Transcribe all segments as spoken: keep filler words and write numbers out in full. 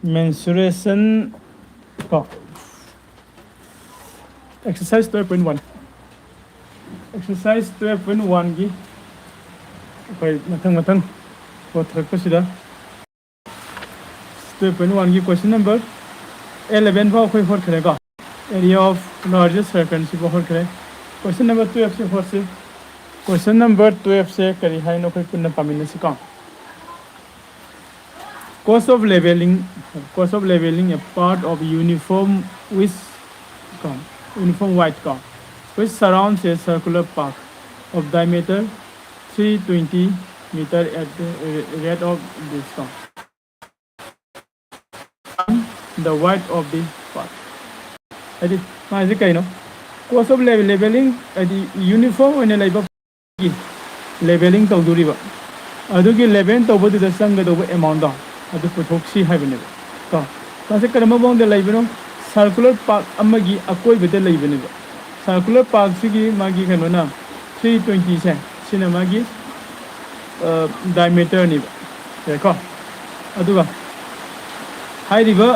Mensuration ꯀꯣ, exercise twelve point one, exercise twelve point one ꯒꯤ ꯑꯩꯈꯣꯏ ꯃꯊꯪ ꯃꯊꯪ ꯄꯣꯊꯔꯛꯄꯁꯤꯗ twelve point one ꯒꯤ question number eleven ꯐꯥꯎ ꯑꯩꯈꯣꯏ ꯍꯣꯠꯈ꯭ꯔꯦꯀꯣ, area of largest circle ꯁꯤꯐꯥꯎ ꯍꯣꯠꯈ꯭ꯔꯦ꯫ Question number twelve say ꯍꯣꯠꯁꯤ꯫ Question number twelve ꯁꯦ ꯀꯔꯤ ꯍꯥꯏꯅꯣ ꯑꯩꯈꯣꯏ ꯄꯨꯟꯅ ꯄꯥꯃꯤꯟꯅꯁꯤꯀꯣ꯫ Cause of leveling, cause of leveling a part of uniform with ꯀꯣ, uniform wide ꯀꯣ, which surrounds a circular path of diameter three twenty meter at the rate of this ꯀꯣ, the wide of the path꯫ ꯍꯥꯏꯗꯤ ꯃꯥꯁꯦ ꯀꯩꯅꯣ, cause of leveling ꯍꯥꯏꯗꯤ uniform ꯑꯣꯏꯅ ꯂꯩꯕ leveling ꯇꯧꯗꯣꯔꯤꯕ, ꯑꯗꯨꯒꯤ level ꯇꯧꯕꯗꯨꯗ ꯆꯪꯒꯗꯧꯕ amount ꯗꯣ ꯑꯗꯨ ꯄꯨꯊꯣꯛꯁꯤ ꯍꯥꯏꯕꯅꯦꯕ ꯀꯣ꯫ ꯃꯥꯁꯦ ꯀꯔꯝꯕ ꯃꯑꯣꯡꯗ ꯂꯩꯕꯅꯣ? Circular path ꯑꯃꯒꯤ ꯑꯀꯣꯏꯕꯗ ꯂꯩꯕꯅꯦꯕ꯫ Circular path ꯁꯤꯒꯤ ꯃꯥꯒꯤ ꯀꯩꯅꯣꯅ three twenty ꯁꯦ, ꯁꯤꯅ ꯃꯥꯒꯤ diameter ꯅꯦꯕ ꯀꯣ꯫ ꯑꯗꯨꯒ ꯍꯥꯏꯔꯤꯕ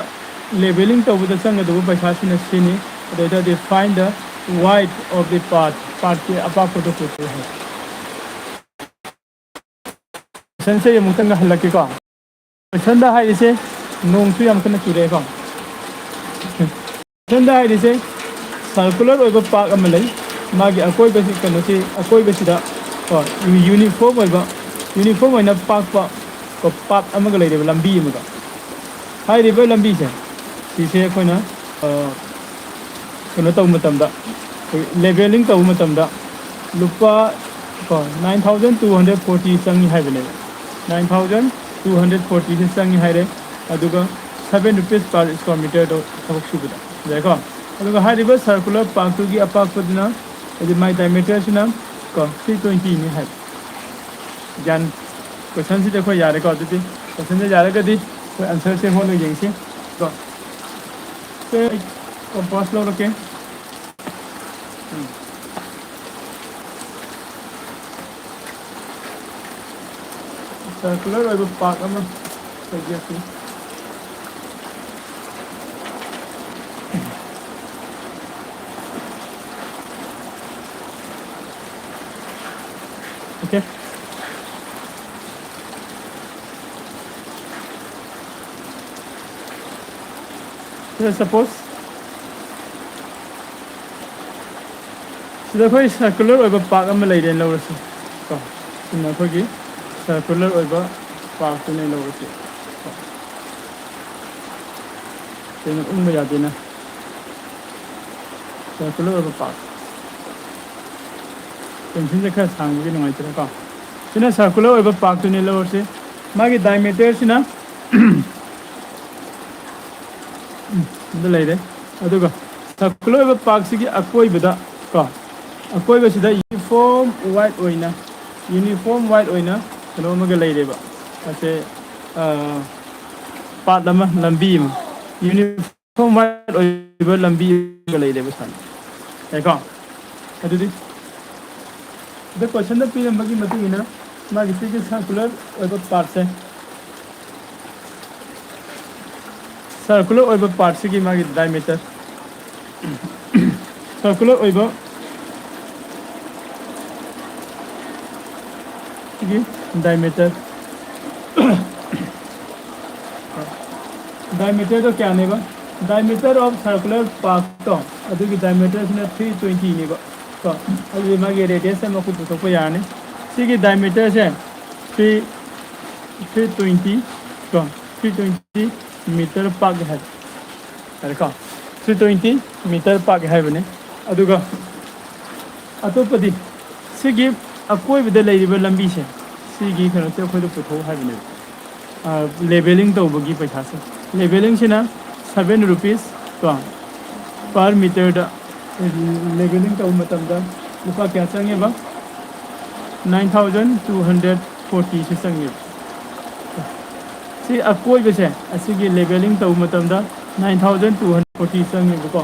leveling ꯇꯧꯕꯗ ꯆꯪꯒꯗꯧꯕ ꯄꯩꯁꯥꯁꯤꯅ ꯁꯤꯅꯤ꯫ ꯑꯗꯨ ꯑꯣꯏ ꯇꯥꯔꯗꯤ find the wide of the path, path ꯀꯤ ꯑꯄꯥꯛꯄꯗꯣ ꯄꯨꯊꯣꯛꯎ ꯍꯥꯏ꯫ Question ꯁꯦ ꯑꯃꯨꯛꯇꯪꯒ ꯍꯜꯂꯛꯀꯦꯀꯣ꯫ Question ꯗ ꯍꯥꯏꯔꯤꯁꯦ ꯅꯣꯡꯁꯨ ꯌꯥꯝ ꯀꯟꯅ ꯆꯨꯔꯛꯑꯦꯀꯣ꯫ Question ꯗ ꯍꯥꯏꯔꯤꯁꯦ circular ꯑꯣꯏꯕ path ꯑꯃ ꯂꯩ, ꯃꯥꯒꯤ ꯑꯀꯣꯏꯕꯁꯤ, ꯀꯩꯅꯣꯁꯤ, ꯑꯀꯣꯏꯕꯁꯤꯗ ꯀꯣ, uniform ꯑꯣꯏꯕ, uniform ꯑꯣꯏꯅ ꯄꯥꯛꯄ ꯀꯣ, path ꯑꯃꯒ ꯂꯩꯔꯦꯕ, ꯂꯝꯕꯤ ꯑꯃꯒ꯫ ꯍꯥꯏꯔꯤꯕ ꯂꯝꯕꯤꯁꯦ, ꯁꯤꯁꯦ ꯑꯩꯈꯣꯏꯅ ꯑ, ꯀꯩꯅꯣ ꯇꯧꯕ ꯃꯇꯝꯗ, ꯑꯩꯈꯣꯏ leveling ꯇꯧꯕ ꯃꯇꯝꯗ ꯂꯨꯄꯥ ꯀꯣ, nine thousand two hundred forty ꯆꯪꯉꯤ ꯍꯥꯏꯕꯅꯦꯕ꯫ Nine thousand two hundred forty ꯁꯦ ꯆꯪꯉꯤ ꯍꯥꯏꯔꯦ꯫ ꯑꯗꯨꯒ seven rupees per square meter ꯗꯣ ꯊꯕꯛ ꯁꯨꯕꯗ, ꯌꯥꯏꯀꯣ? ꯑꯗꯨꯒ ꯍꯥꯏꯔꯤꯕ circular path ꯇꯨꯒꯤ ꯑꯄꯥꯛꯄꯗꯨꯅ, ꯍꯥꯏꯗꯤ ꯃꯥꯏ diameter ꯁꯤꯅ ꯀꯣ, three twenty ꯅꯤ ꯍꯥꯏꯕ꯫ ꯒ꯭ꯌꯥꯟ, question ꯁꯤꯗꯤ ꯑꯩꯈꯣꯏ ꯌꯥꯔꯦꯀꯣ꯫ ꯑꯗꯨꯗꯤ question ꯁꯦ ꯌꯥꯔꯒꯗꯤ ꯑꯩꯈꯣꯏ answer ꯁꯦ ꯍꯣꯠꯂꯒ ꯌꯦꯡꯁꯤ ꯀꯣ꯫ ꯁꯦ, ꯑꯩ compass ꯂꯧꯔꯛꯀꯦ꯫ ꯎꯝ꯫ Circular ꯑꯣꯏꯕ path ꯑꯃ ꯂꯩꯖꯔꯛꯀꯦ꯫ Okay. Sir, suppose ꯁꯤꯗ ꯑꯩꯈꯣꯏ ꯁꯔꯀꯨꯂꯔ ꯑꯣꯏꯕ ꯄꯥꯛ ꯑꯃ ꯂꯩꯔꯦꯅ ꯂꯧꯔꯁꯤ ꯀꯣ꯫ ꯁꯤꯅ ꯑꯩꯈꯣꯏꯒꯤ ꯁꯔꯀꯨꯂꯔ ꯑꯣꯏꯕ ꯄꯥꯛꯇꯨꯅꯦ ꯂꯧꯔꯁꯤ꯫ ꯀꯩꯅꯣ ꯎꯪꯕ ꯌꯥꯗꯦꯅ꯫ ꯁꯔꯀꯨꯂꯔ ꯑꯣꯏꯕ ꯄꯥꯛ꯫ ꯄꯦꯟꯁꯤꯜꯁꯦ ꯈꯔ ꯁꯥꯡꯕꯒꯤ ꯅꯨꯡꯉꯥꯏꯇ꯭ꯔꯦꯀꯣ꯫ ꯁꯤꯅ ꯁꯔꯀꯨꯂꯔ ꯑꯣꯏꯕ ꯄꯥꯛꯇꯨꯅꯦ ꯂꯧꯔꯁꯤ꯫ ꯃꯥꯒꯤ ꯗꯥꯏꯃꯤꯇꯔꯁꯤꯅ ꯎꯝ, ꯑꯗꯨ ꯂꯩꯔꯦ꯫ ꯑꯗꯨꯒ ꯁꯔꯀꯨꯂꯔ ꯑꯣꯏꯕ ꯄꯥꯛꯁꯤꯒꯤ ꯑꯀꯣꯏꯕꯗ ꯀꯣ, ꯑꯀꯣꯏꯕꯁꯤꯗ ꯌꯨꯅꯤꯐꯣꯔꯝ ꯋꯥꯏꯠ ꯑꯣꯏꯅ, ꯌꯨꯅꯤꯐꯣꯔꯝ ꯋꯥꯏꯠ ꯑꯣꯏꯅ ꯀꯩꯅꯣ ꯑꯃꯒ ꯂꯩꯔꯦꯕ꯫ ꯑꯁꯦ, ꯑ, ꯄꯥꯠ ꯑꯃ, ꯂꯝꯕꯤ ꯑꯃ, ꯌꯨꯅꯤꯐꯣꯔꯝ ꯋꯥꯏꯠ ꯑꯣꯏꯕ ꯂꯝꯕꯤ ꯑꯃꯒ ꯂꯩꯔꯦꯕ ꯁꯥꯏꯅ꯫ ꯌꯥꯏꯀꯣ? ꯑꯗꯨꯗꯤ ꯁꯤꯗ ꯀꯣꯏꯁꯟꯗ ꯄꯤꯔꯝꯕꯒꯤ ꯃꯇꯨꯡ ꯏꯟꯅ ꯃꯥꯒꯤ ꯁꯤꯒꯤ ꯁꯔꯀꯨꯂꯔ ꯑꯣꯏꯕ ꯄꯥꯔꯠꯁꯦ, ꯁꯔꯀꯨꯂꯔ ꯑꯣꯏꯕ ꯄꯥꯔꯠꯁꯤꯒꯤ ꯃꯥꯒꯤ ꯗꯥꯏꯃꯤꯇꯔ, ꯁꯔꯀꯨꯂꯔ ꯑꯣꯏꯕ ꯁꯤꯒꯤ ꯗꯥꯏꯃꯤꯇꯔ, ꯗꯥꯏꯃꯤꯇꯔꯗꯣ ꯀꯌꯥꯅꯦꯕ? Diameter of circular park ꯇꯣ, ꯑꯗꯨꯒꯤ ꯗꯥꯏꯃꯤꯇꯔꯁꯤꯅ ꯊ꯭ꯔꯤ ꯇ꯭ꯋꯦꯟꯇꯤꯅꯦꯕ ꯀꯣ꯫ ꯑꯗꯨꯗꯤ ꯃꯥꯒꯤ ꯔꯦꯗꯤꯌꯁ ꯑꯃ ꯑꯩꯈꯣꯏ ꯄꯨꯊꯣꯛꯄ ꯌꯥꯔꯅꯤ꯫ ꯁꯤꯒꯤ ꯗꯥꯏꯃꯤꯇꯔꯁꯦ ꯊ꯭ꯔꯤ, ꯊ꯭ꯔꯤ ꯇ꯭ꯋꯦꯟꯇꯤ ꯀꯣ, ꯊ꯭ꯔꯤ ꯇ꯭ꯋꯦꯟꯇꯤ ꯃꯤꯇꯔ ꯄꯥꯛ ꯍꯥꯏꯕ ꯍꯥꯏꯔꯦꯀꯣ꯫ ꯊ꯭ꯔꯤ ꯇ꯭ꯋꯦꯟꯇꯤ ꯃꯤꯇꯔ ꯄꯥꯛ ꯍꯥꯏꯕꯅꯤ꯫ ꯑꯗꯨꯒ ꯑꯇꯣꯞꯄꯗꯤ ꯁꯤꯒꯤ ꯑꯀꯣꯏꯕꯗ ꯂꯩꯔꯤꯕ ꯂꯝꯕꯤꯁꯦ, ꯁꯤꯒꯤ ꯀꯩꯅꯣꯁꯦ ꯑꯩꯈꯣꯏꯗ ꯄꯨꯊꯣꯛꯎ ꯍꯥꯏꯕꯅꯦꯕ꯫ ꯂꯦꯕꯦꯂꯤꯡ ꯇꯧꯕꯒꯤ ꯄꯩꯁꯥꯁꯦ, ꯂꯦꯕꯦꯂꯤꯡꯁꯤꯅ ꯁꯚꯦꯟ ꯔꯨꯄꯤꯁ ꯀꯣ, ꯄꯔ ꯃꯤꯇꯔꯗ ꯂꯦꯕꯦꯂꯤꯡ ꯇꯧꯕ ꯃꯇꯝꯗ ꯂꯨꯄꯥ ꯀꯌꯥ ꯆꯪꯉꯦꯕ? ꯅꯥꯏꯟ ꯊꯥꯎꯖꯟ ꯇꯨ ꯍꯟꯗ꯭ꯔꯦꯠ ꯐꯣꯔꯇꯤꯁꯦ ꯆꯪꯉꯦꯕ꯫ ꯁꯤ ꯑꯀꯣꯏꯕꯁꯦ ꯑꯁꯤꯒꯤ ꯂꯦꯕꯦꯂꯤꯡ ꯇꯧꯕ ꯃꯇꯝꯗ nine thousand two hundred forty ꯆꯪꯉꯦꯕꯀꯣ꯫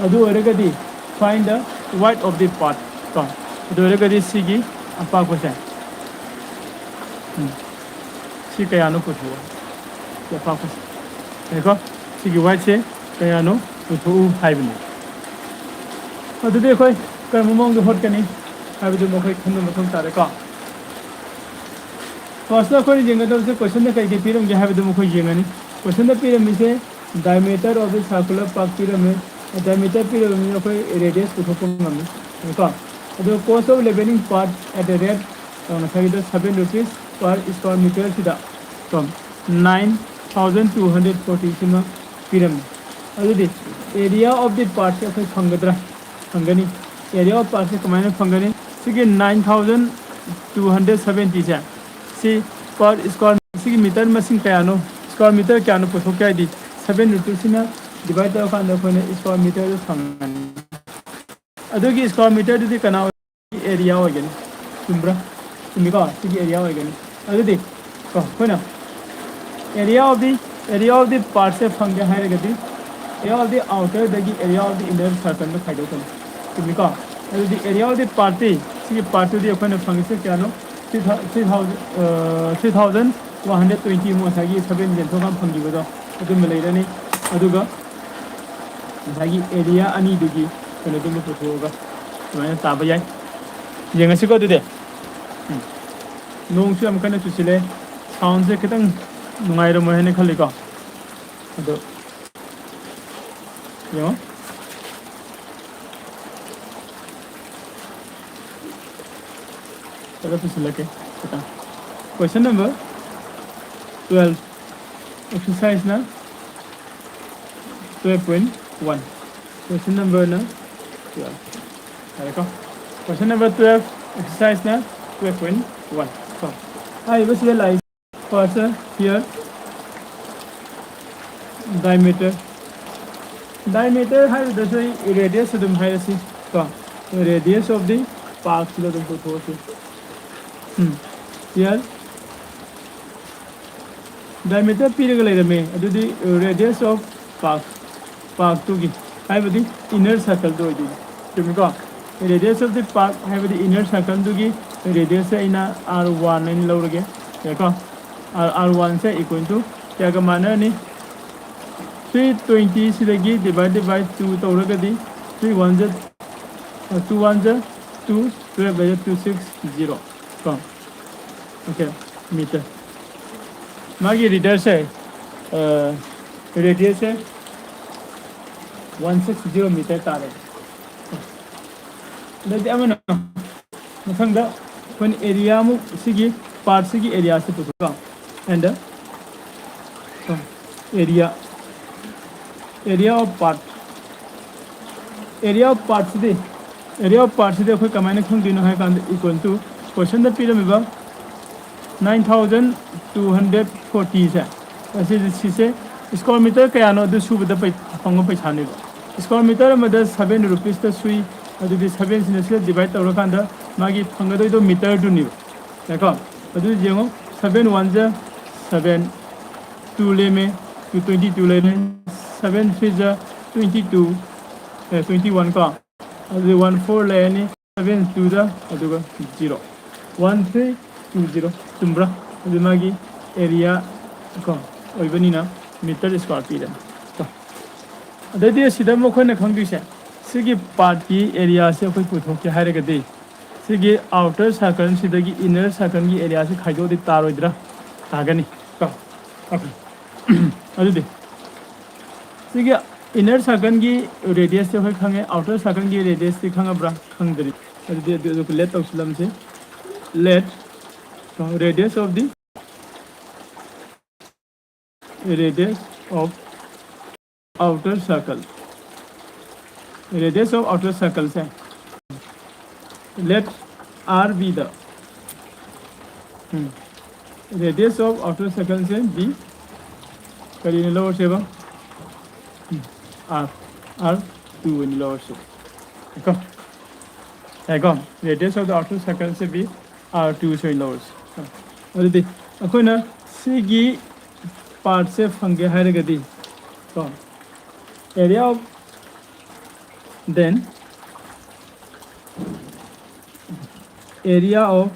ꯑꯗꯨ ꯑꯣꯏꯔꯒꯗꯤ find the width of the part ꯀꯣ꯫ ꯑꯗꯨ ꯑꯣꯏꯔꯒꯗꯤ ꯁꯤꯒꯤ ꯑꯄꯥꯛꯄꯁꯦ, ꯎꯝ, ꯁꯤ ꯀꯌꯥꯅꯣ ꯄꯨꯊꯣꯛꯑꯣ꯫ ꯁꯤ ꯑꯄꯥꯛꯄꯁꯦ, ꯌꯥꯏꯀꯣ? ꯁꯤꯒꯤ ꯋꯥꯏꯠꯁꯦ ꯀꯌꯥꯅꯣ ꯄꯨꯊꯣꯛꯎ ꯍꯥꯏꯕꯅꯤ꯫ ꯑꯗꯨꯗꯤ ꯑꯩꯈꯣꯏ ꯀꯔꯝꯕ ꯃꯑꯣꯡꯗ ꯍꯣꯠꯀꯅꯤ ꯍꯥꯏꯕꯗꯨ ꯃꯈꯣꯏ ꯈꯟꯕ ꯃꯊꯧ ꯇꯥꯔꯦꯀꯣ꯫ ꯐꯥꯔꯁꯇ ꯑꯩꯈꯣꯏꯅ ꯌꯦꯡꯒꯗꯕꯁꯦ ꯀꯣꯏꯁꯟꯗ ꯀꯩ ꯀꯩ ꯄꯤꯔꯝꯒꯦ ꯍꯥꯏꯕꯗꯨ ꯑꯩꯈꯣꯏ ꯌꯦꯡꯉꯅꯤ꯫ ꯀꯣꯏꯁꯟꯗ ꯄꯤꯔꯝꯃꯤꯁꯦ diameter of the circular part ꯄꯤꯔꯝꯃꯤ꯫ Diameter ꯄꯤꯔꯕꯅꯤꯅ ꯑꯩꯈꯣꯏ radius ꯄꯨꯊꯣꯛꯄ ꯉꯝꯃꯤ ꯀꯣ꯫ ꯑꯗꯣ cost of leveling part at the rate ꯉꯁꯥꯏꯒꯤꯗ seven rupees per square meter ꯁꯤꯗ ꯀꯣ, nine thousand two hundred forty ꯁꯤꯃ ꯄꯤꯔꯝꯃꯤ꯫ ꯑꯗꯨꯗꯤ area of the partꯁꯦ ꯑꯩꯈꯣꯏ ꯐꯪꯒꯗ꯭ꯔꯥ? ꯐꯪꯒꯅꯤ꯫ Area of partꯁꯦ ꯀꯃꯥꯏꯅ ꯐꯪꯒꯅꯤ? ꯁꯤꯒꯤ nine thousand two hundred seventyꯁꯦ ꯁꯤ per square, ꯁꯤꯒꯤ ꯃꯤꯇꯔ ꯃꯁꯤꯡ ꯀꯌꯥꯅꯣ, square meter ꯀꯌꯥꯅꯣ ꯄꯨꯊꯣꯛꯀꯦ ꯍꯥꯏꯗꯤ seven rupeesꯁꯤꯅ divide ꯇꯧꯔꯀꯥꯟꯗ ꯑꯩꯈꯣꯏꯅ square meterꯗꯣ ꯐꯪꯒꯅꯤ꯫ ꯑꯗꯨꯒꯤ square meterꯗꯨꯗꯤ ꯀꯅꯥ ꯑꯣꯏ-, area ꯑꯣꯏꯒꯅꯤ? ꯆꯨꯝꯕ꯭ꯔꯥ? ꯆꯨꯝꯃꯤꯀꯣ? ꯁꯤꯒꯤ area ꯑꯣꯏꯒꯅꯤ꯫ ꯑꯗꯨꯗꯤ ꯀꯣ ꯑꯩꯈꯣꯏꯅ area of the, area of the partꯁꯦ ꯐꯪꯒꯦ ꯍꯥꯏꯔꯒꯗꯤ area of the outerꯗꯒꯤ area of the inner circleꯗ ꯈꯥꯏꯗꯣꯛꯀꯅꯤ꯫ ꯆꯨꯝꯃꯤꯀꯣ? ꯑꯗꯨꯗꯤ area of the partꯇꯤ, ꯁꯤꯒꯤ partꯇꯨꯗꯤ ꯑꯩꯈꯣꯏꯅ ꯐꯪꯉꯤꯁꯦ ꯀꯌꯥꯅꯣ? Three thousand, three thousand, three thousand one hundred twenty ꯑꯃꯨꯛ ꯉꯁꯥꯏꯒꯤ seven ꯌꯦꯟꯊꯣꯛꯑꯀꯥꯟꯗ ꯐꯪꯈꯤꯕꯗꯣ ꯑꯗꯨꯝꯕ ꯂꯩꯔꯅꯤ꯫ ꯑꯗꯨꯒ ꯉꯁꯥꯏꯒꯤ area ꯑꯅꯤꯗꯨꯒꯤ ꯀꯩꯅꯣꯗꯨꯃ ꯄꯨꯊꯣꯛꯑꯒ ꯑꯗꯨꯃꯥꯏꯅ ꯇꯥꯕ ꯌꯥꯏ꯫ ꯌꯦꯡꯉꯁꯤꯀꯣ ꯑꯗꯨꯗꯤ꯫ ꯎꯝ꯫ ꯅꯣꯡꯁꯨ ꯌꯥꯝ ꯀꯟꯅ ꯆꯨꯁꯤꯜꯂꯦ꯫ Soundꯁꯦ ꯈꯤꯇꯪ ꯅꯨꯡꯉꯥꯏꯔꯝꯃꯣꯏ ꯍꯥꯏꯅ ꯈꯜꯂꯤꯀꯣ꯫ ꯑꯗꯣ ꯌꯦꯡꯉꯣ꯫ ꯈꯔ ꯄꯨꯁꯤꯜꯂꯛꯀꯦ ꯈꯤꯇꯪ꯫ Question number twelve, exerciseꯅ twelve point one꯫ Question numberꯅ twelve꯫ ꯌꯥꯔꯦꯀꯣ? Question number twelve, exerciseꯅ twelve point one꯫ ꯀꯣ ꯍꯥꯏꯔꯤꯕꯁꯤꯗ ꯂꯥꯛꯏ first here diameter꯫ Diameter ꯍꯥꯏꯕꯗꯁꯨ ꯑꯩ radius ꯑꯗꯨꯝ ꯍꯥꯏꯔꯁꯤ ꯀꯣ, radius of the partꯁꯤꯗ ꯑꯗꯨꯝ ꯄꯨꯊꯣꯛꯑꯁꯤ꯫ ꯎꯝ꯫ Here diameter ꯄꯤꯔꯒ ꯂꯩꯔꯝꯃꯦ, ꯑꯗꯨꯗꯤ radius of part, partꯇꯨꯒꯤ ꯍꯥꯏꯕꯗꯤ inner circleꯗꯨ ꯑꯣꯏꯗꯣꯏꯅꯤ꯫ ꯆꯨꯝꯃꯤꯀꯣ? Radius of the part ꯍꯥꯏꯕꯗꯤ inner circleꯗꯨꯒꯤ radiusꯁꯦ ꯑꯩꯅ R one ꯑꯩꯅ ꯂꯧꯔꯒꯦ꯫ ꯌꯥꯏꯀꯣ? R, R oneꯁꯦ equal to ꯀꯌꯥꯒ ꯃꯥꯟꯅꯔꯅꯤ? Three twenty ꯁꯤꯗꯒꯤ divided by two ꯇꯧꯔꯒꯗꯤ three one ꯖ, two one ꯖ two, twelve by two six zero ꯀꯣ꯫ Okay꯫ ꯃꯤꯇꯔ꯫ ꯃꯥꯒꯤ ꯔꯦꯗꯤꯌꯁꯁꯦ, ꯔꯦꯗꯤꯌꯁꯁꯦ ꯋꯥꯟ ꯁꯤꯛꯁ ꯖꯤꯔꯣ ꯃꯤꯇꯔ ꯇꯥꯔꯦ꯫ ꯑꯗꯩꯗꯤ ꯑꯃꯅ ꯃꯊꯪꯗ ꯑꯩꯈꯣꯏꯅ ꯑꯦꯔꯤꯌꯥ ꯑꯃꯨꯛ, ꯁꯤꯒꯤ ꯄꯥꯔꯠꯁꯤꯒꯤ ꯑꯦꯔꯤꯌꯥꯁꯦ ꯄꯨꯊꯣꯛꯀꯣ꯫ And area, area of part, area of ꯄꯥꯔꯠꯁꯤꯗꯤ, ꯑꯦꯔꯤꯌꯥ ꯑꯣꯐ ꯄꯥꯔꯠꯁꯤꯗꯤ ꯑꯩꯈꯣꯏ ꯀꯃꯥꯏꯅ ꯈꯪꯗꯣꯏꯅꯣ ꯍꯥꯏ ꯀꯥꯟꯗ, ꯏꯀ꯭ꯋꯦꯜ ꯇꯨ ꯀꯣꯏꯁꯟꯗ ꯄꯤꯔꯝꯃꯤꯕ ꯅꯥꯏꯟ ꯊꯥꯎꯖꯟ ꯇꯨ ꯍꯟꯗ꯭ꯔꯦꯠ ꯐꯣꯔꯇꯤꯁꯦ, ꯑꯁꯤꯁꯦ, ꯁꯤꯁꯦ ꯁ꯭ꯀ꯭ꯋꯥꯔ ꯃꯤꯇꯔ ꯀꯌꯥꯅꯣ ꯑꯗꯨ ꯁꯨꯕꯗ ꯄꯩ-, ꯐꯪꯕ ꯄꯩꯁꯥꯅꯦꯕ꯫ ꯁ꯭ꯀ꯭ꯋꯥꯔ ꯃꯤꯇꯔ ꯑꯃꯗ ꯁꯕꯦꯟ ꯔꯨꯄꯤꯁꯇ ꯁꯨꯏ, ꯑꯗꯨꯗꯤ ꯁꯕꯦꯟꯁꯤꯅ ꯁꯤꯗ ꯗꯤꯚꯥꯏꯠ ꯇꯧꯔꯀꯥꯟꯗ ꯃꯥꯒꯤ ꯐꯪꯒꯗꯣꯏꯗꯣ ꯃꯤꯇꯔꯗꯨꯅꯦꯕ꯫ ꯌꯥꯏꯀꯣ? ꯑꯗꯨ ꯌꯦꯡꯉꯣ, ꯁꯕꯦꯟ ꯋꯥꯟ ꯖ ꯁꯕꯦꯟ, ꯇꯨ ꯂꯦꯝꯃꯦ, ꯇꯨ ꯇ꯭ꯋꯦꯟꯇꯤ ꯇꯨ ꯂꯩꯔꯦ, ꯁꯕꯦꯟ ꯊ꯭ꯔꯤ ꯖ ꯇ꯭ꯋꯦꯟꯇꯤ ꯇꯨ, ꯑꯦ, ꯇ꯭ꯋꯦꯟꯇꯤ ꯋꯥꯟ ꯀꯣ, ꯑꯗꯨꯗꯤ ꯋꯥꯟ ꯐꯣꯔ ꯂꯩꯔꯅꯤ, ꯁꯕꯦꯟ ꯇꯨ ꯖ, ꯑꯗꯨꯒ zero, one three two zero. ꯆꯨꯝꯕ꯭ꯔꯥ? ꯑꯗꯨ ꯃꯥꯒꯤ ꯑꯦꯔꯤꯌꯥ ꯀꯣ ꯑꯣꯏꯕꯅꯤꯅ ꯃꯤꯇꯔ ꯁ꯭ꯀ꯭ꯋꯥꯔ ꯄꯤꯔꯅꯤ ꯀꯣ꯫ ꯑꯗꯩꯗꯤ ꯑꯁꯤꯗ ꯑꯃꯨꯛ ꯑꯩꯈꯣꯏꯅ ꯈꯪꯗꯣꯏꯁꯦ, ꯁꯤꯒꯤ ꯄꯥꯔꯠꯀꯤ ꯑꯦꯔꯤꯌꯥꯁꯦ ꯑꯩꯈꯣꯏ ꯄꯨꯊꯣꯛꯀꯦ ꯍꯥꯏꯔꯒꯗꯤ, ꯁꯤꯒꯤ ꯑꯥꯎꯇꯔ ꯁꯥꯔꯀꯜꯁꯤꯗꯒꯤ ꯏꯟꯅꯔ ꯁꯥꯔꯀꯜꯒꯤ ꯑꯦꯔꯤꯌꯥꯁꯤ ꯈꯥꯏꯗꯣꯛꯑꯗꯤ ꯇꯥꯔꯣꯏꯗ꯭ꯔꯥ? ꯇꯥꯒꯅꯤ ꯀꯣ꯫ ꯑꯣꯀꯦ꯫ ꯑꯗꯨꯗꯤ ꯁꯤꯒꯤ ꯏꯟꯅꯔ ꯁꯥꯔꯀꯜꯒꯤ ꯔꯦꯗꯤꯌꯁꯁꯦ ꯑꯩꯈꯣꯏ ꯈꯪꯉꯦ, ꯑꯥꯎꯇꯔ ꯁꯥꯔꯀꯜꯒꯤ ꯔꯦꯗꯤꯌꯁꯇꯤ ꯈꯪꯉꯕ꯭ꯔꯥ? ꯈꯪꯗ꯭ꯔꯤ꯫ ꯑꯗꯨꯗꯤ ꯑꯗꯨ, ꯑꯗꯨ late ꯇꯧꯁꯤꯜꯂꯝꯁꯤ꯫ Let radius of the radius of outer circle, radius of outer circle say, let R be the, um, radius of outer circle say B, ꯀꯔꯤꯅ ꯂꯧꯔꯁꯦꯕ? ꯎꯝ, R, R two ꯑꯣꯏꯅ ꯂꯧꯔꯁꯦ꯫ ꯀꯣ? ꯌꯥꯏꯀꯣ? Radius of the outer circle say B, R two ꯁꯦ ꯑꯣꯏꯅ ꯂꯧꯔꯁꯤ꯫ ꯑꯗꯨꯗꯤ ꯑꯩꯈꯣꯏꯅ ꯁꯤꯒꯤ ꯄꯥꯔꯠꯁꯦ ꯐꯪꯒꯦ ꯍꯥꯏꯔꯒꯗꯤ, ꯀꯣ, area of, then area of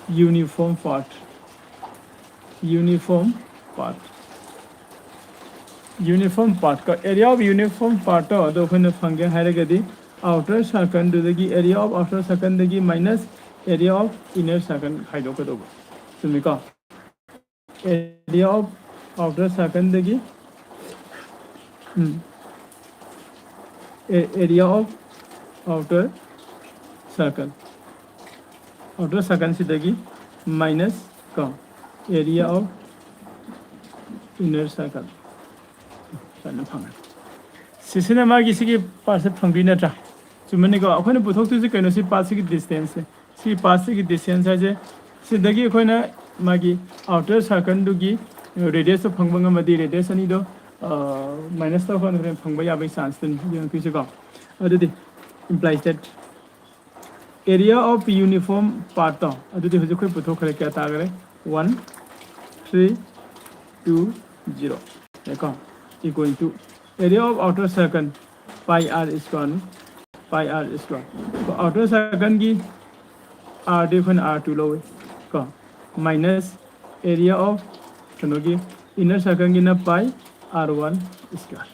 uniform part, uniform part, uniform part ꯀꯣ, area of uniform part ꯇꯣ ꯑꯗꯣ ꯑꯩꯈꯣꯏꯅ ꯐꯪꯒꯦ ꯍꯥꯏꯔꯒꯗꯤ, ꯑꯥꯎꯇꯔ ꯁꯥꯔꯀꯜꯗꯨꯗꯒꯤ, area of outer circle ꯗꯒꯤ minus Area of inner circle ꯈꯥꯏꯗꯣꯛꯀꯗꯧꯕ, ꯆꯨꯝꯃꯤꯀꯣ? Area of outer circle ꯗꯒꯤ ꯎꯝ area of outer circle, outer circle ꯁꯤꯗꯒꯤ minus ꯀꯣ, area of inner circle ꯁꯨꯃꯥꯏꯅ ꯐꯪꯉꯦ꯫ ꯁꯤꯁꯤꯅ ꯃꯥꯒꯤ ꯁꯤꯒꯤ ꯄꯥꯔꯠꯁꯦ ꯐꯪꯗꯣꯏ ꯅꯠꯇ꯭ꯔꯥ? ꯆꯨꯝꯃꯅꯤꯀꯣ? ꯑꯩꯈꯣꯏꯅ ꯄꯨꯊꯣꯛꯇꯣꯏꯁꯦ ꯀꯩꯅꯣ? ꯁꯤ ꯄꯥꯔꯠꯁꯤꯒꯤ ꯗꯤꯁꯇꯦꯟꯁꯁꯦ, ꯁꯤ ꯄꯥꯔꯠꯁꯤꯒꯤ ꯗꯤꯁꯇꯦꯟꯁ ꯍꯥꯏꯁꯦ ꯁꯤꯗꯒꯤ ꯑꯩꯈꯣꯏꯅ ꯃꯥꯒꯤ ꯑꯥꯎꯇꯔ ꯁꯥꯔꯀꯜꯗꯨꯒꯤ ꯔꯦꯗꯤꯌꯁꯇꯣ ꯐꯪꯕ ꯉꯝꯃꯗꯤ, ꯔꯦꯗꯤꯌꯁ ꯑꯅꯤꯗꯣ ꯃꯥꯏꯅꯁ ꯇꯧꯔꯀꯥꯟꯗ ꯍꯣꯔꯦꯟ ꯐꯪꯕ ꯌꯥꯕꯒꯤ ꯆꯥꯟꯁꯇꯨꯅꯤ ꯌꯦꯡꯉꯛꯇꯣꯏꯁꯦꯀꯣ꯫ ꯑꯗꯨꯗꯤ implies that area of uniform part ꯇꯣ ꯑꯗꯨꯗꯤ ꯍꯧꯖꯤꯛ ꯑꯩꯈꯣꯏ ꯄꯨꯊꯣꯛꯈ꯭ꯔꯦ, ꯀꯌꯥ ꯇꯥꯈ꯭ꯔꯦ? One three two zero ꯀꯣ, equal to area of outer circle pi r square ꯅꯤ, pi r square꯫ Outer circle ꯒꯤ R ꯗꯤ ꯑꯩꯈꯣꯏꯅ R two ꯂꯧꯋꯤ ꯀꯣ, minus area of ꯀꯩꯅꯣꯒꯤ inner circle ꯒꯤꯅ pi r one square꯫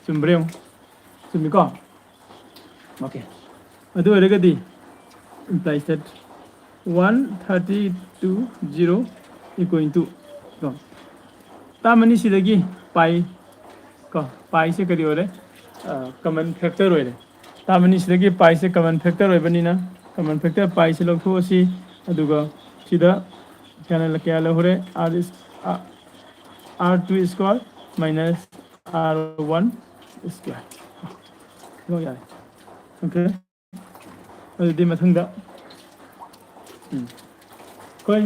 ꯆꯨꯝꯕ꯭ꯔꯥ ꯌꯦꯡꯉꯨ꯫ ꯆꯨꯝꯃꯤꯀꯣ? Okay꯫ ꯑꯗꯨ ꯑꯣꯏꯔꯒꯗꯤ implies that one thirty two zero equal to ꯀꯣ, ꯇꯥꯃꯅꯤ ꯁꯤꯗꯒꯤ pi ꯀꯣ, pi ꯁꯦ ꯀꯔꯤ ꯑꯣꯏꯔꯦ? ꯀꯃꯟ ꯐꯦꯛꯇꯔ ꯑꯣꯏꯔꯦ꯫ ꯇꯥꯃꯅꯤ ꯁꯤꯗꯒꯤ pi ꯁꯦ ꯀꯃꯟ ꯐꯦꯛꯇꯔ ꯑꯣꯏꯕꯅꯤꯅ, ꯀꯃꯟ ꯐꯦꯛꯇꯔ pi ꯁꯦ ꯂꯧꯊꯣꯛꯑꯁꯤ꯫ ꯑꯗꯨꯒ ꯁꯤꯗ ꯀꯌꯥꯅ, ꯀꯌꯥ ꯂꯧꯍꯧꯔꯦ? R is, R two square minus R one square꯫ ꯂꯣꯏ ꯌꯥꯔꯦ꯫ Okay꯫ ꯑꯗꯨꯗꯤ ꯃꯊꯪꯗ ꯎꯝ ꯑꯩꯈꯣꯏ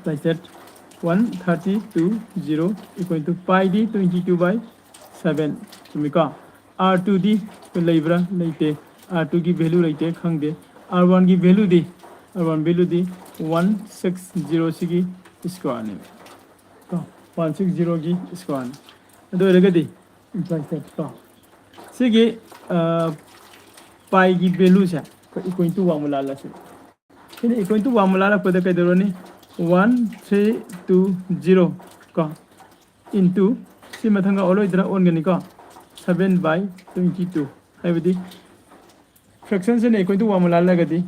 ꯂꯩꯆꯠ one thirty two zero equal to pi D twenty two by seven꯫ ꯆꯨꯝꯃꯤꯀꯣ? R two ꯗꯤ ꯂꯩꯕ꯭ꯔꯥ? ꯂꯩꯇꯦ꯫ R two ꯒꯤ value ꯂꯩꯇꯦ, ꯈꯪꯗꯦ꯫ R one ꯒꯤ value ꯗꯤ, R one value ꯗꯤ one six zero ꯁꯤꯒꯤ square ꯅꯦꯕ ꯀꯣ, one six zero ꯒꯤ square ꯅꯤ꯫ ꯑꯗꯨ ꯑꯣꯏꯔꯒꯗꯤ implies that ꯀꯣ, ꯁꯤꯒꯤ pi ꯒꯤ value ꯁꯦ ꯑꯩꯈꯣꯏ equal to one ꯃꯨꯛ ꯂꯥꯜꯂꯁꯤ꯫ ꯁꯤꯅ equal to one ꯃꯨꯛ ꯂꯥꯜꯂꯛꯄꯗ ꯀꯩꯗꯧꯔꯅꯤ? One three two zero ꯀꯣ, into ꯁꯤ ꯃꯊꯪꯒ ꯑꯣꯜꯂꯣꯏꯗ꯭ꯔꯥ? ꯑꯣꯟꯒꯅꯤꯀꯣ꯫ Seven by twenty two ꯍꯥꯏꯕꯗꯤ Fractionꯁꯤꯅ equal to one ꯃꯨꯛ ꯂꯥꯜꯂꯒꯗꯤ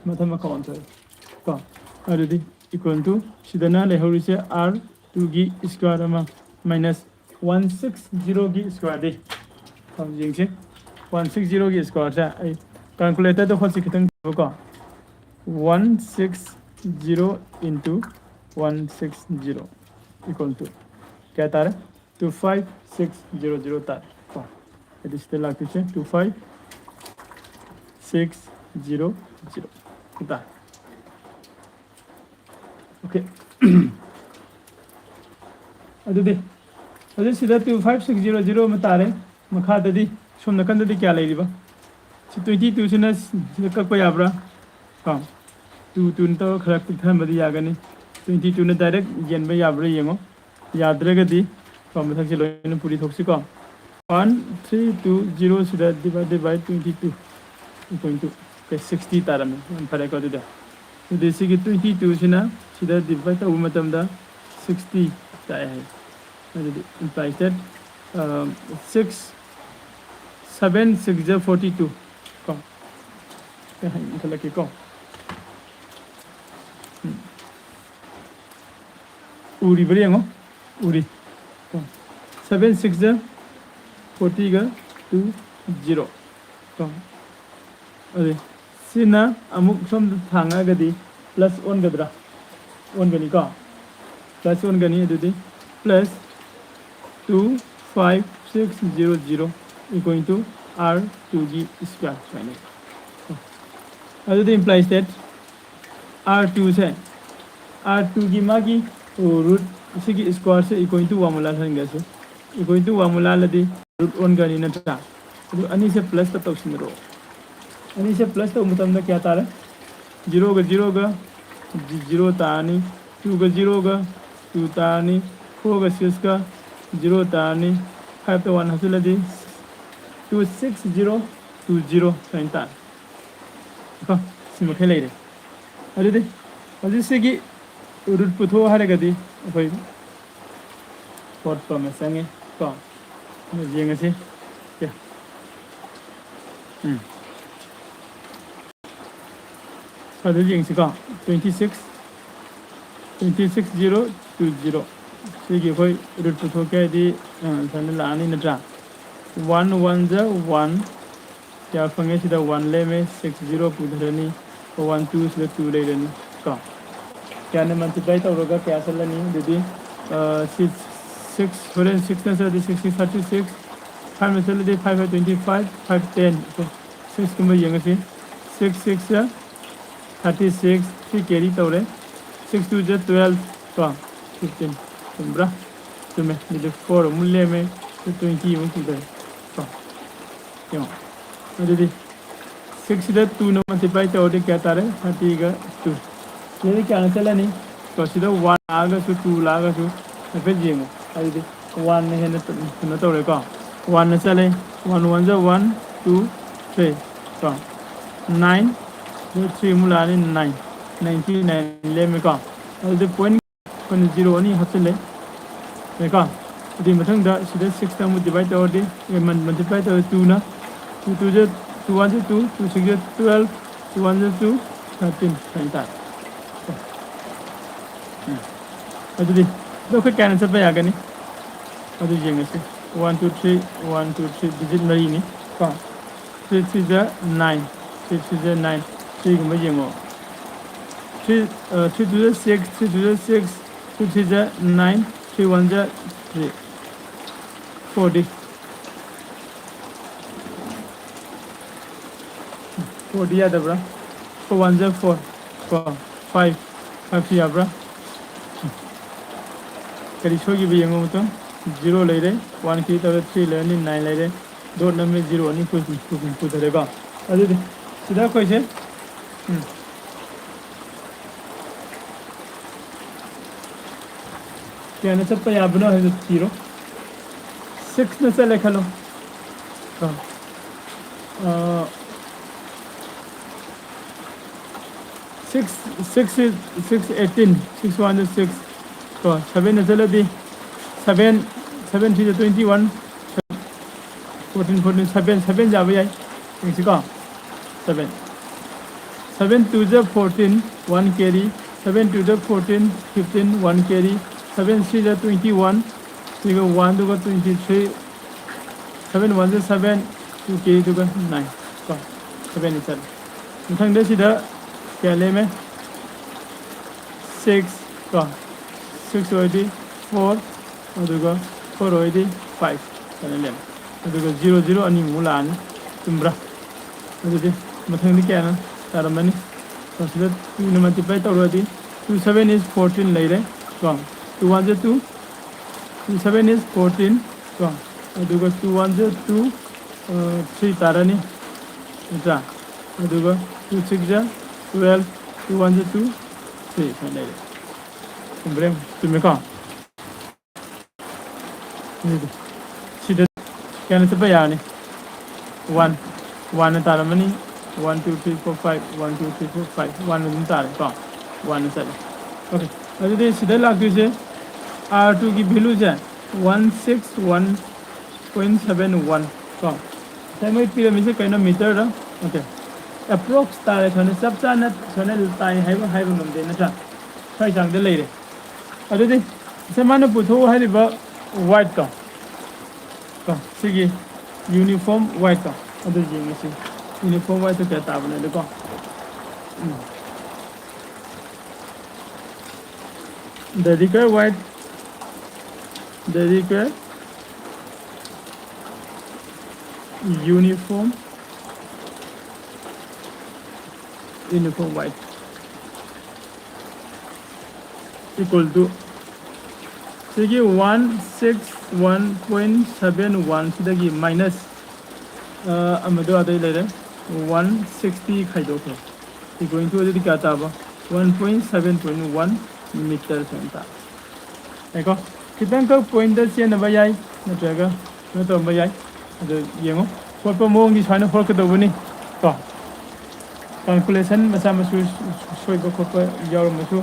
ꯃꯊꯛ ꯃꯈꯥ ꯑꯣꯟꯊꯣꯛꯑꯦ ꯀꯣ꯫ ꯑꯗꯨꯗꯤ equal to ꯁꯤꯗꯅ ꯂꯩꯍꯧꯔꯤꯁꯦ R two ꯒꯤ square ꯑꯃ minus one six zero ꯒꯤ square ꯗꯤ ꯌꯦꯡꯁꯤ꯫ One six zero ꯒꯤ square ꯁꯦ ꯑꯩ calculator ꯗ ꯍꯣꯠꯁꯤ ꯈꯤꯇꯪ ꯀꯣ꯫ One six zero into one six zero equal to ꯀꯌꯥ ꯇꯥꯔꯦ? Two five six zero zero ꯇꯥꯔꯦ ꯀꯣ꯫ ꯑꯗꯨ ꯁꯤꯗ ꯂꯥꯛꯇꯣꯏꯁꯦ two five six zero zero ꯇꯥꯔꯦ꯫ Okay꯫ ꯑꯗꯨꯗꯤ ꯍꯧꯖꯤꯛ ꯁꯤꯗ two five six zero zero ꯑꯃ ꯇꯥꯔꯦ꯫ ꯃꯈꯥꯗꯗꯤ ꯁꯣꯝ ꯅꯥꯀꯟꯗꯗꯤ ꯀꯌꯥ ꯂꯩꯔꯤꯕ? ꯁꯤ twenty two ꯁꯤꯅ ꯁꯤꯗ ꯀꯛꯄ ꯌꯥꯕ꯭ꯔꯥ? ꯀꯣ, two two ꯅ ꯇꯧꯔꯒ ꯈꯔ ꯄꯤꯛꯊꯍꯟꯕꯗꯤ ꯌꯥꯒꯅꯤ꯫ Twenty two ꯅ direct ꯌꯦꯟꯕ ꯌꯥꯕ꯭ꯔꯥ ꯌꯦꯡꯉꯣ꯫ ꯌꯥꯗ꯭ꯔꯒꯗꯤ ꯀꯣ, ꯃꯊꯛꯁꯦ ꯂꯣꯏꯅ ꯄꯨꯔꯤ ꯊꯣꯛꯁꯤꯀꯣ꯫ One three two zero ꯁꯤꯗ divided by twenty two equal to, okay, sixty ꯇꯥꯔꯝꯃꯦ꯫ ꯌꯥꯝ ꯐꯔꯦꯀꯣ꯫ ꯑꯗꯨꯗꯤ ꯑꯗꯨꯗꯤ ꯁꯤꯒꯤ twenty two ꯁꯤꯅ ꯁꯤꯗ divide ꯇꯧꯕ ꯃꯇꯝꯗ sixty ꯇꯥꯏ ꯍꯥꯏ꯫ ꯑꯗꯨꯗꯤ implies that, um, six, seven six ꯖ forty two ꯀꯣ꯫ ꯑꯩ ꯏꯈꯠꯂꯛꯀꯦꯀꯣ꯫ ꯎꯝ꯫ ꯎꯔꯤꯕ꯭ꯔꯥ ꯌꯦꯡꯉꯣ꯫ ꯎꯔꯤ꯫ Seven six ꯖ forty ꯒ two zero ꯀꯣ꯫ ꯑꯗꯨ ꯁꯤꯅ ꯑꯃꯨꯛ ꯁꯣꯝꯗ ꯊꯥꯡꯉꯛꯑꯒꯗꯤ plus ꯑꯣꯟꯒꯗ꯭ꯔꯥ? ꯑꯣꯟꯒꯅꯤꯀꯣ꯫ Plus ꯑꯣꯟꯒꯅꯤ꯫ ꯑꯗꯨꯗꯤ plus two five six zero zero equal to R two ꯒꯤ square ꯁꯨꯃꯥꯏꯅ꯫ ꯑꯗꯨꯗꯤ implies that R two say, R two ꯒꯤ ꯃꯥꯒꯤ root ꯁꯤꯒꯤ square say equal to one ꯃꯨꯛ ꯂꯥꯜꯍꯟꯒ꯭ꯔꯁꯤ꯫ Equal to one ꯃꯨꯛ ꯂꯥꯜꯂꯗꯤ root ꯑꯣꯟꯒꯅꯤ ꯅꯠꯇ꯭ꯔꯥ? ꯑꯗꯨ ꯑꯅꯤꯁꯦ plus ꯇ ꯇꯧꯁꯤꯟꯅꯔꯣ꯫ ꯑꯅꯤꯁꯦ plus ꯇꯧꯕ ꯃꯇꯝꯗ ꯀꯌꯥ ꯇꯥꯔꯦ? Zero ꯒ zero ꯒ zero ꯇꯥꯔꯅꯤ, two ꯒ zero ꯒ two ꯇꯥꯔꯅꯤ, four ꯒ six ꯀ zero ꯇꯥꯔꯅꯤ, five ꯇ one ꯍꯥꯞꯆꯤꯜꯂꯗꯤ two six zero two zero ꯁꯨꯃꯥꯏꯅ ꯇꯥꯔꯦ꯫ ꯀꯣ, ꯁꯤ ꯃꯈꯩ ꯂꯩꯔꯦ꯫ ꯑꯗꯨꯗꯤ ꯍꯧꯖꯤꯛ ꯁꯤꯒꯤ root ꯄꯨꯊꯣꯛꯑꯣ ꯍꯥꯏꯔꯒꯗꯤ ꯑꯩꯈꯣꯏ ꯍꯣꯠꯄ ꯑꯃ ꯆꯪꯉꯤ ꯀꯣ꯫ ꯑꯗꯨ ꯌꯦꯡꯉꯁꯤ꯫ ꯁꯦ꯫ ꯎꯝ꯫ ꯑꯗꯨ ꯌꯦꯡꯁꯤꯀꯣ꯫ Twenty six, twenty six zero two zero꯫ ꯁꯤꯒꯤ ꯑꯩꯈꯣꯏ ꯔꯨꯠ ꯄꯨꯊꯣꯛꯀꯦ ꯍꯥꯏꯗꯤ, ꯑ, ꯁꯨꯃꯥꯏꯅ ꯂꯥꯛꯑꯅꯤ ꯅꯠꯇ꯭ꯔꯥ? One one ꯖ one꯫ ꯀꯌꯥ ꯐꯪꯉꯦ? ꯁꯤꯗ one ꯂꯦꯝꯃꯦ, six zero ꯄꯨꯊꯔꯅꯤ꯫ One two ꯁꯤꯗ two ꯂꯩꯔꯅꯤ ꯀꯣ꯫ ꯀꯌꯥꯅ ꯃꯜꯇꯤꯄ꯭ꯂꯥꯏ ꯇꯧꯔꯒ ꯀꯌꯥ ꯆꯠꯂꯅꯤ? ꯑꯗꯨꯗꯤ, ꯑ, ꯁꯤ six, ꯍꯣꯔꯦꯟ six ꯅ ꯆꯠꯂꯗꯤ six six thirty six, five ꯅ ꯆꯠꯂꯗꯤ five five twenty five, five ten꯫ ꯁꯤꯛꯁꯀꯨꯝꯕ ꯌꯦꯡꯉꯁꯤ꯫ Six six thirty six, ꯁꯤ ꯀꯦꯔꯤ ꯇꯧꯔꯦ꯫ Six two ꯖ twelve ꯀꯣ, fifteen꯫ ꯆꯨꯝꯕ꯭ꯔꯥ? ꯆꯨꯝꯃꯦ꯫ ꯑꯗꯨꯗꯤ four ꯑꯃꯨꯛ ꯂꯦꯝꯃꯦ, twenty ꯑꯃꯨꯛ ꯄꯨꯊꯔꯦ ꯀꯣ꯫ ꯌꯦꯡꯉꯣ꯫ ꯑꯗꯨꯗꯤ six ꯁꯤꯗ two ꯅ ꯃꯜꯇꯤꯄ꯭ꯂꯥꯏ ꯇꯧꯔꯗꯤ ꯀꯌꯥ ꯇꯥꯔꯦ? Thirty ꯒ two꯫ ꯁꯤꯗꯗꯤ ꯀꯌꯥꯅ ꯆꯠꯂꯅꯤ? ꯀꯣ, ꯁꯤꯗ one ꯂꯥꯛꯑꯒꯁꯨ two ꯂꯥꯛꯑꯒꯁꯨ ꯍꯥꯏꯐꯦꯠ ꯌꯦꯡꯉꯣ꯫ ꯑꯗꯨꯗꯤ one ꯅ ꯍꯦꯟꯅ ꯀꯩꯅꯣ ꯇꯧꯔꯦꯀꯣ꯫ One ꯅ ꯆꯠꯂꯦ꯫ One one ꯖ one, two, three ꯀꯣ꯫ Nine, ꯁꯤꯗ three ꯑꯃꯨꯛ ꯂꯥꯛꯑꯅꯤ, nine꯫ Ninety nine ꯂꯦꯝꯃꯦꯀꯣ꯫ ꯑꯗꯨꯗꯤ ꯄꯣꯏꯟ ꯑꯩꯈꯣꯏꯅ zero ꯑꯅꯤ ꯍꯥꯞꯆꯤꯜꯂꯦ꯫ ꯌꯥꯏꯀꯣ? ꯑꯗꯨꯒꯤ ꯃꯊꯪꯗ ꯁꯤꯗ six ꯅ ꯑꯃꯨꯛ ꯗꯤꯚꯥꯏꯠ ꯇꯧꯔꯗꯤ, ꯑꯦ, ꯃꯜ-, ꯃꯜꯇꯤꯄ꯭ꯂꯥꯏ ꯇꯧꯔꯗꯤ two ꯅ, two two ꯖ, two one ꯖ two, two six ꯖ twelve, two one ꯖ two, thirteen ꯍꯥꯏ ꯇꯥꯔꯦ꯫ ꯎꯝ꯫ ꯑꯗꯨꯗꯤ ꯑꯗꯣ ꯑꯩꯈꯣꯏ ꯀꯌꯥꯅ ꯆꯠꯄ ꯌꯥꯒꯅꯤ? ꯑꯗꯨ ꯌꯦꯡꯉꯁꯤ꯫ One two three, one two three, digit ꯃꯔꯤꯅꯤ ꯀꯣ꯫ Three three ꯖ nine, three three ꯖ nine꯫ ꯁꯤꯒꯨꯝꯕ ꯌꯦꯡꯉꯣ꯫ Three, ꯑ, three two ꯖ six, three two ꯖ six, three three ꯖ nine, three one ꯖ three꯫ Four ꯗꯤ꯫ Four ꯗꯤ ꯌꯥꯗꯕ꯭ꯔꯥ? Four one ꯖ four ꯀꯣ, five, five ꯁꯤ ꯌꯥꯕ꯭ꯔꯥ? ꯀꯔꯤ ꯁꯣꯏꯈꯤꯕ ꯌꯦꯡꯉꯨ ꯃꯇꯨꯡ꯫ Zero ꯂꯩꯔꯦ, one ꯀꯦꯔꯤ ꯇꯧꯔꯦ, three ꯂꯩꯔꯅꯤ, nine ꯂꯩꯔꯦ, ꯗꯣꯠ ꯅꯝꯃꯦ, zero ꯑꯅꯤ ꯄꯨ-, ꯄꯨ-, ꯄꯨꯊꯔꯦꯀꯣ꯫ ꯑꯗꯨꯗꯤ ꯁꯤꯗ ꯑꯩꯈꯣꯏꯁꯦ, ꯎꯝ, ꯀꯌꯥꯅ ꯆꯠꯄ ꯌꯥꯕꯅꯣ ꯍꯥꯏꯕꯗꯨ ꯊꯤꯔꯣ꯫ Six ꯅ ꯆꯠꯂꯦ ꯈꯜꯂꯣ꯫ ꯀꯣ꯫ ꯑ, six, six is, six eighteen, six one is six꯫ ꯀꯣ, seven ꯅ ꯆꯠꯂꯗꯤ, seven, seven three is twenty one, fourteen, fourteen, seven, seven ꯌꯥꯕ ꯌꯥꯏ꯫ ꯌꯦꯡꯁꯤꯀꯣ, seven꯫ Seven two ꯖ fourteen, one carry. Seven two ꯖ fourteen, fifteen, one carry. Seven three ꯖ twenty one, ꯁꯤꯒ one ꯗꯨꯒ twenty three. Seven one ꯖ seven, two carry ꯗꯨꯒ nine ꯀꯣ, seven ꯆꯠꯂꯦ꯫ ꯃꯊꯪꯗ ꯁꯤꯗ ꯀꯌꯥ ꯂꯦꯝꯃꯦ? Six ꯀꯣ, six ꯑꯣꯏꯔꯗꯤ four, ꯑꯗꯨꯒ four ꯑꯣꯏꯔꯗꯤ five ꯁꯨꯃꯥꯏꯅ ꯂꯩꯔꯦ꯫ ꯑꯗꯨꯒ zero zero ꯑꯅꯤꯃꯨꯛ ꯂꯥꯛꯑꯅꯤ꯫ ꯆꯨꯝꯕ꯭ꯔꯥ? ꯑꯗꯨꯗꯤ ꯃꯊꯪꯗꯤ ꯀꯌꯥꯅꯣ ꯇꯥꯔꯝꯃꯅꯤ? ꯀꯣ, ꯁꯤꯗ two ꯅ multiply ꯇꯧꯔꯗꯤ two seven is fourteen ꯂꯩꯔꯦ ꯀꯣ꯫ Two one ꯖ two, two seven is fourteen ꯀꯣ꯫ ꯑꯗꯨꯒ two one ꯖ two, three ꯇꯥꯔꯅꯤ, ꯅꯠꯇ꯭ꯔꯥ? ꯑꯗꯨꯒ two six ꯖ twelve, two one ꯖ two, three ꯁꯨꯃꯥꯏꯅ ꯂꯩꯔꯦ꯫ ꯆꯨꯝꯕ꯭ꯔꯥ? ꯆꯨꯝꯃꯦꯀꯣ? ꯑꯗꯨꯗꯤ ꯁꯤꯗ ꯀꯌꯥꯅ ꯆꯠꯄ ꯌꯥꯔꯅꯤ? One, one ꯇꯥꯔꯝꯃꯅꯤ꯫ One two three four five, one two three four five, one ꯑꯗꯨꯝ ꯇꯥꯔꯦꯀꯣ꯫ One ꯆꯠꯂꯦ꯫ Okay, ꯑꯗꯨꯗꯤ ꯁꯤꯗ ꯂꯥꯛꯇꯣꯏꯁꯦ, R two ꯒꯤ value ꯁꯦ one six one point seven one ꯀꯣ꯫ ꯉꯁꯥꯏ ꯃꯣꯏ ꯄꯤꯔꯝꯃꯤꯁꯦ ꯀꯩꯅꯣ, meter ꯔ? Okay, approx ꯇꯥꯔꯦ꯫ ꯁꯨꯃꯥꯏꯅ ꯆꯞ ꯆꯥꯅ ꯁꯨꯃꯥꯏꯅ ꯇꯥꯏ ꯍꯥꯏꯕ, ꯍꯥꯏꯕ ꯉꯝꯗꯦ, ꯅꯠꯇ꯭ꯔꯥ? ꯁ꯭ꯋꯥꯏ ꯆꯥꯡꯗ ꯂꯩꯔꯦ꯫ ꯑꯗꯨꯗꯤ ꯉꯁꯥꯏ ꯃꯥꯅ ꯄꯨꯊꯣꯛꯎ ꯍꯥꯏꯔꯤꯕ weight ꯇꯣ ꯀꯣ, ꯁꯤꯒꯤ uniform weight ꯇꯣ ꯑꯗꯨ ꯌꯦꯡꯉꯁꯤ꯫ Uniform weight ꯇꯣ ꯀꯌꯥ ꯇꯥꯕꯅꯣꯗꯣ ꯀꯣ꯫ ꯎꯝ꯫ The required weight, the required uniform, uniform weight equal to ꯁꯤꯒꯤ one six one point seven one ꯁꯤꯗꯒꯤ minus, ꯑ, ꯑꯃꯗꯣ ꯑꯗꯩ ꯂꯩꯔꯦ, one sixty ꯈꯥꯏꯗꯣꯛꯈ꯭ꯔꯦ꯫ Equal to ꯑꯗꯨꯗꯤ ꯀꯌꯥ ꯇꯥꯕ? One point seven point one meter ꯁꯨꯃꯥꯏꯅ ꯇꯥꯕ꯫ ꯌꯥꯏꯀꯣ? ꯈꯤꯇꯪꯈꯛ point ꯗ ꯆꯦꯟꯅꯕ ꯌꯥꯏ, ꯅꯠꯇ꯭ꯔꯒ ꯀꯩꯅꯣ ꯇꯧꯔꯝꯕ ꯌꯥꯏ꯫ ꯑꯗꯨ ꯌꯦꯡꯉꯣ, ꯍꯣꯠꯄ ꯃꯑꯣꯡꯗꯤ ꯁꯨꯃꯥꯏꯅ ꯍꯣꯠꯀꯗꯧꯕꯅꯤ ꯀꯣ꯫ Calculation ꯃꯆꯥ ꯃꯁꯨ ꯁꯣꯏꯕ ꯈꯣꯠꯄ ꯌꯥꯎꯔꯝꯃꯁꯨ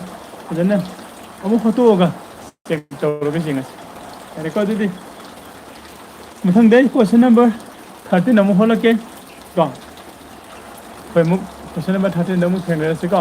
ꯐꯖꯅ ꯑꯃꯨꯛ ꯍꯣꯠꯇꯣꯛꯑꯒ check ꯇꯧꯔꯒ ꯌꯦꯡꯉꯁꯤ꯫ ꯌꯥꯔꯦꯀꯣ? ꯑꯗꯨꯗꯤ ꯃꯊꯪꯗ ꯑꯩ question number thirteen ꯑꯃꯨꯛ ꯍꯣꯠꯂꯛꯀꯦ ꯀꯣ꯫ ꯑꯩꯈꯣꯏ ꯑꯃꯨꯛ ꯀꯣꯏꯁꯟ ꯅꯝꯕꯔ ꯊꯥꯔꯇꯤꯟꯗ ꯑꯃꯨꯛ ꯊꯦꯡꯅꯔꯁꯤꯀꯣ꯫